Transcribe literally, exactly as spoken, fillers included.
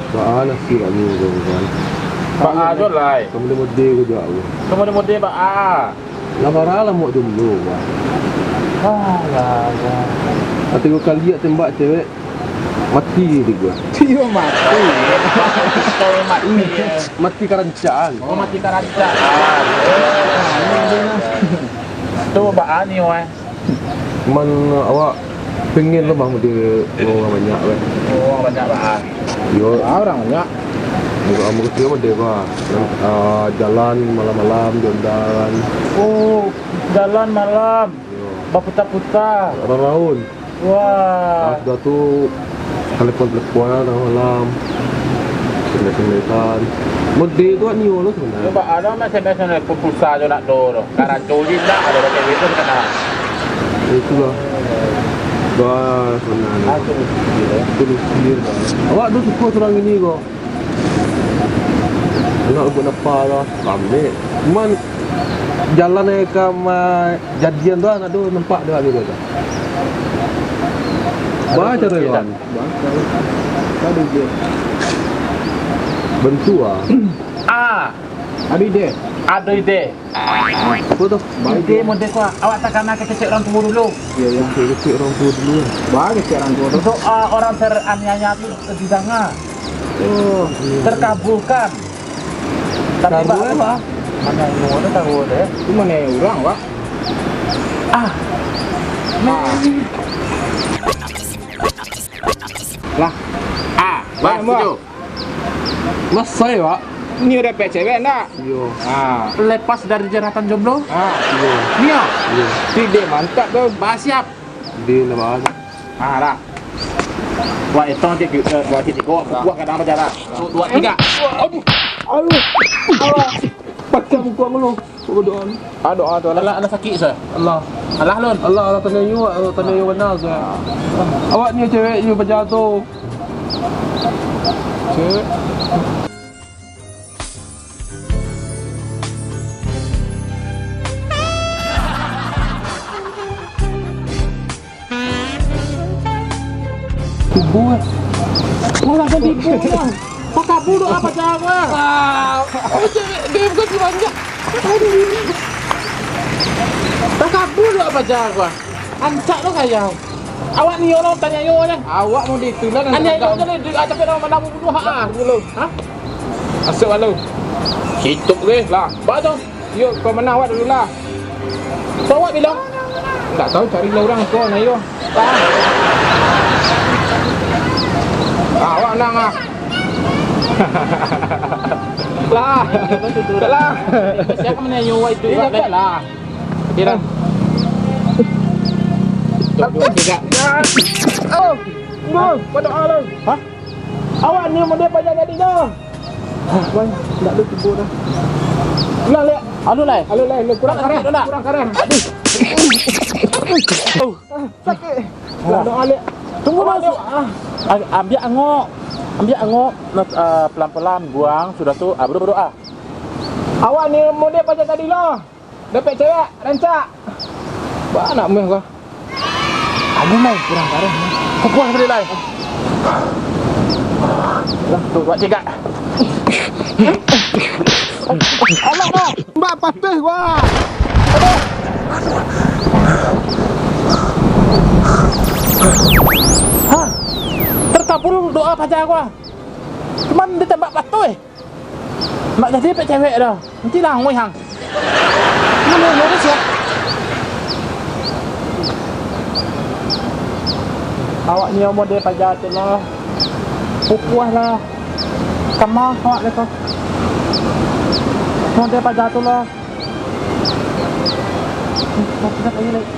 Baa nasib kami ko, kan? Baa jo lai. Ka mode-mode ko jo aku. Ka mode-mode baa? Lah, bara lah muak jomblo, Bang. Ah, lah, lah. Ati ko kaliak tembak cewek, mati di gua. Iyo, mati. Kau mati, ya. Mati karancak. Oh, mati karancak. Ah, tu baa ni, weh? Cuman awak pengen lah, Bang, di urang banyak, weh. Oh, urang banyak, Bang. Yo. Ah, urang banyak. Yo, ah, maksudnyo mode, Bang. Ah, jalan malam-malam, jalan. Oh, jalan malam. Yo. Baputa-puta. Raraun. Wah. Ah, sudah tu, telepon-teleponan tangah malam. Sendet-sendetan. Mode tu kan nio lo sebenarnyo. Cubo ado S M S telepon pulsa jo nak do tu. Karajo je nak ado pakai duit tu kena. Itulah. Bah, sebenarnyo. Ah, tu mikir, eh. Tu mikir. Awak tu suko surang ini ko. Anak buek napa lah, rame. Cuman, jalan nan ka ma-, jadian tu, anak tu nampak dek awak tu. Baa caro tu, Wan? Bantu ah. Ah. Ado ide. Ado ide. Apo tu? Ide mode ko, awak takana ka kecek urang tuo dulu. Iyo, iyo. Kecek, kecek urang tuo dulu. Baa kecek urang tuo tu? Untuk, ah, urang teraniaya tu didanga. Oh, iyo. Terkabulkan. Tapi, Pak, mano urang, Pak? Ah. Lah. Ah, Pak, setuju. Masai, Pak. Nio dapek cewek ndak? Iyo. Ah. Lepas dari jeratan jomblo? Ah. Iyo. Nio? Iyo. Ide mantap tu. Bah, siap. Di lebaran. Ah, lah. Wah, etong cik, eh, wah, cik, cik, wah, kadang bajalan. Satu, dua, tiga. Aduh. Aduh. Pacah muka lu. Cubo doa. Ah, doa tu, Allah. Alah, alah sakik, sah. Allah. Alah, Lun. Allah, Allah, tanyo, Allah, tanyo bana, sah. Awak ni cewek, you bajalan tu. Cewek. Kubur. Malah kan tipu lah. Takabur doa pacar gua. Ah, dia bukan si banyak. Takabur doa pacar gua. Ancak lo kayau. Awak ni orang tanya yo je. Awak mau ditulah. Aniayo je ni, tapi nama-nama bunuh, ha. Dulu. Ha? Masuk lalu. Hidup ke? Lah. Ba tu. Yo, kau menang awak dulu lah. So, awak bilang? Tak tahu, cari lah orang kau, nah, yo. Ah, awak menang ah. Lah. Lah. Siapa menang yo, awak itu? Ini dapat lah. Okey lah. Jom, jom, jom. Oh, no, pada alam. Hah? Awak ni model pajak tadi dah. Hah? Wah, tak ada tipu dah. Ulang, Lek. Alun, Lai. Alun, Lai. Kurang karan. Kurang karan. Aduh. Oh. Ah, sakit. Doa, Lek. Tunggu dulu. Ah. Ambiak angok. Ambiak angok. Nah, ah, pelan-pelan buang. Sudah tu, ah, berdoa. Awak ni model pajak tadi lah. Dapek cewek, rancak. Ba nak meh ko. Aduh, Lai, kurang parah. Kukuah balik, Lai. Lah, tu, buat cegak. Alah, Bang. Mbak patah gua. Aduh. Hah? Terkabul doa paja gua. Cuman ditembak batu, eh. Nak jadi pek cewek dah. Nanti lah, ngoi hang. Mana yang ngoi siap? Awak ni model paja tu lah. Pupuah lah. Kamah awak tu. Model paja tu lah. Mau kita tanya lagi.